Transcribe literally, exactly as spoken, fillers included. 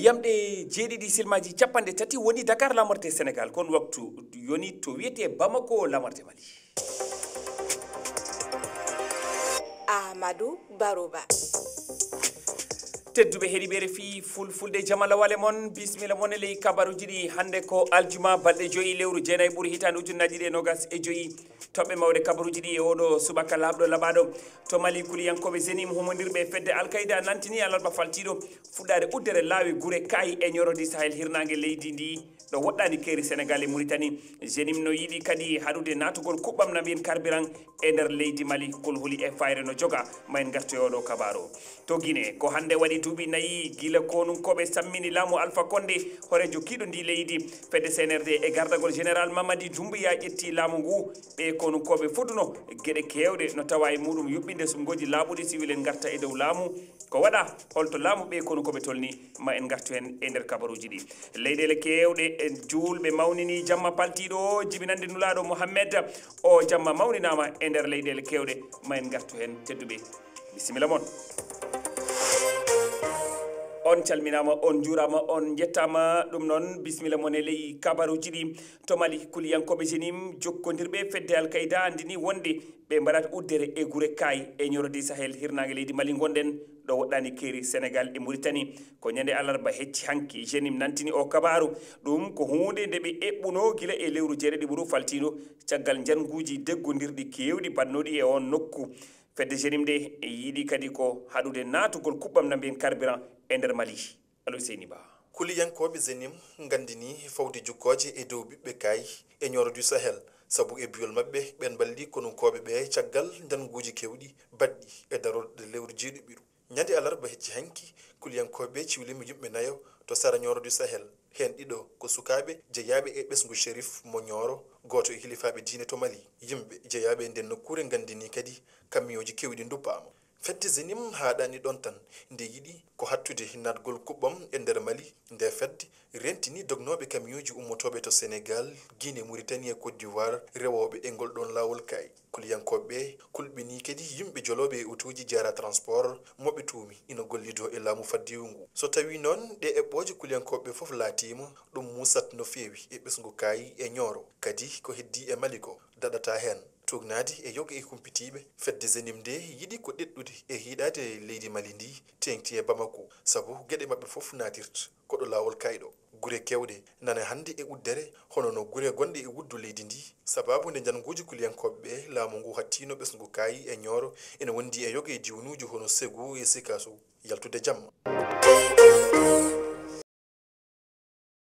Yamɗe jeeɗiɗi silmaji capanɗe tati woni Dakar lamorde Sénégal, kon waktu yoni to wiyete Bamako lamorde Mali. Ahmadu Baruba. Tedduɓe heɗiɓe R F I Fulfulde, jamalawale mon, bismilla mon e ley kabaruji ɗi. Hannde ko aljuma, balɗe joyi lewru jeenayi ɓuri hitaande ujunnaji ɗiɗi e nogas e joyi. Toɓɓe mawɗe kabaruji ɗi e oɗo subaka laaɓɗo laɓaɗo. To Mali, kuliyankooɓe Zenim humondirɓe e fedde Al Qaida nantini alarba faltiiɗo fuɗɗaade uddere laawi gure Kaayi e ñorodi Sahel hirnaange leydi ndi, ɗo woɗɗaani keeri Senegal e Muritani. Zenim no yiɗi kadi haɗude naatugol kuɓɓam na mbiyen carburant e nder leydi Mali. Kulhuli e fayre no joga. Ma en ngartu e oɗo kabaru. To Gine, ko hannde waɗi duuɓi nayi gila konunkooɓe sammini laamu Alpha Condé, horeejo kiiɗo ndi leydi. Fedde C N R D e gardagol Général Mamadi Doumbouya ƴetti laamu ngu. Ɓee konunkooɓe foduno geɗe keewɗe no tawa e muɗum yuɓɓinde suɓngooji laaɓuɗi siwil en ngarta e dow laamu. Ko waɗa? Holto laamu ɓee konunkooɓe tolni? Ma en ngartu heen e nder kabaruuji ɗi. Leyɗeele keewɗe e juulɓe mawnini jamma paltiiɗo o, jibinannde Nulaaɗo Mohammed. O jamma mawninaama e nder leyɗeele keewɗe. Ma en ngartu heen, tedduɓe. Bisimilla mon. On calminaama, on njuuraama, on njettaama. Ɗum noon, bisimilla mon e ley kabaruuji ɗi. To Mali, kuliyankooɓe Zenim jokkondirɓe fedde Al Qaida anndini wonde ɓe mbaɗat uddere e gure Kaayi e ñorodi Sahel hirnaange leydi Mali ngonɗen, ɗo woɗɗaani keeri Senegal e Muritani. Ko ñande alarba hecci hanki Zenim nantini o kabaru. Ɗum ko huunde nde ɓe eɓɓuno gila e lewru jeeɗiɗi ɓuru faltiiɗo, caggal njannguuji deggondirɗi keewɗi baɗnooɗi e on nokku. Fedde Zenim nde yiɗi kadi ko haɗude naatugol kuɓɓam na mbiyen carburant e nder Mali. Alhuseyni Ba. Kuliyankooɓe Zenim nganndini fawde jukkooje e dow ɓiɓɓe Kaayi e ñooro du Sahel, sabu e biyol maɓɓe ɓeen mballi konunkooɓe ɓee caggal njannguuji keewɗi baɗɗi e darorɗe lewru jeeɗiɓiru. Ñande alarba hecci hanki, kuliyankooɓe ciwlima yimɓe nayo to sara ñooro du Sahel, heen ɗiɗo ko sukaaɓe jeyaaɓe e ɓesngu Sherif mo Ñooro, gooto e hilifaaɓe diine to Mali. Yimɓe jeyaaɓe e ndeen nokkuure nganndini kadi kamiyooji keewɗi nduppaama. Fedde Zenim haaɗaani ɗoon tan, nde yiɗi ko haɗtude naatgol kuɓɓam e nder Mali. Nde fedde rentini dognooɓe kamiyooji ummotooɓe to Senegal, Guinée, Mauritanie e Côte d'Ivoire rewooɓe e ngol ɗoon laawol Kaayi. Kuliyankooɓe ɓee kulɓinii kadi yimɓe jolooɓe e otooji Diarra Transport mo ɓe tuumi ina gollidoo e laamu faddewu ngu. So tawii noon ɗee eɓɓooje kuliyankooɓe ɓee fof laatiima, ɗum muusat no feewi e ɓesngu Kaayi e Ñooro, kadi ko heddii e Mali ko daɗataa heen. Tuugnaade e yoga e humpitiiɓe, fedde Zenim nde yiɗi ko ɗeɗɗude e hiiɗaade leydi Mali ndi, teeŋti e Bamako, sabu geɗe maɓɓe fof naatirta ko ɗo laawol Kaayi ɗo. Gure keewɗe nana hannde e uddere, hono no gure gonɗe e wuddu leydi ndi, sabaabu nde njannguuji kuliyankooɓe ɓee laamu ngu hattiino ɓesngu Kaayi e Ñooro ina wondi e yoga e diwnuuji hono Ségou e Sikasso yaltude jamma.